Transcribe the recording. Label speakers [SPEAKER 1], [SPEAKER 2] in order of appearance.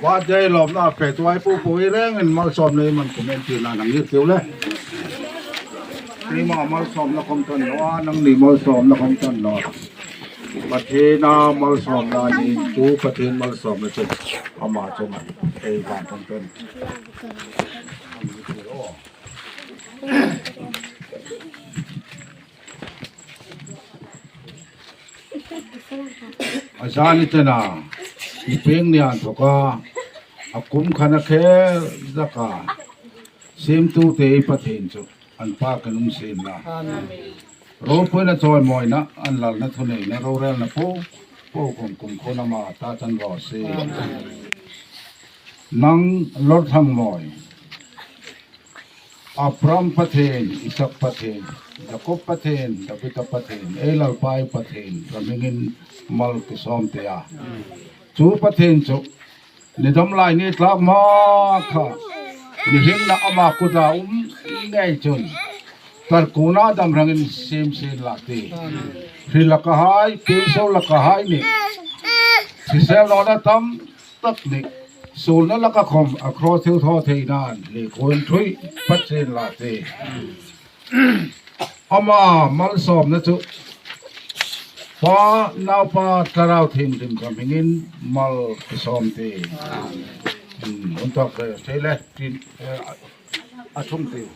[SPEAKER 1] Birthday lawmna pe tuai pu pui rengin malsawm nei man kum entir nan ang ngir tiu le. Keimah malsawmna kawm tawn lo a, nangni malsawmna kawm tawn lo. Pathina malsawmna niin chu Pathin malsawmna chu amah chungah ei van kawm tawn ang ngir tiu aw. A zani tena i peng nian thawk a, a kum khan a khel zak a, Simtu te i Pathian chu an pa kan um sin la. Ropuina chawimawina an lalna thuneihna rorelna pu pu kum kum khun ama ta chan rawh si. Nang Lawrthangmawi. Abraham Pathian, Isak Pathian, Jakob Pathian, Davida Pathian, Ei Lalpai Pathian ka hmingin mal ki sawm teh a. Chu Pathian chu ni dam lai ni tlak ma kha ni hlimna ama kut a um ngei chun tarkuna dam rangin sim sin lah ti. Hri laka hai, pingsau laka hai nih, hrisel lohna tam tak nih sulna laka khawm a kraw thil thaw thei nan lehkhawn thui Pathian lah te ama malsawmna chu Pa naupa thlarau thinrim ka hmingin mal ka sawm te hun tawk ve thei le tin a thung tiu.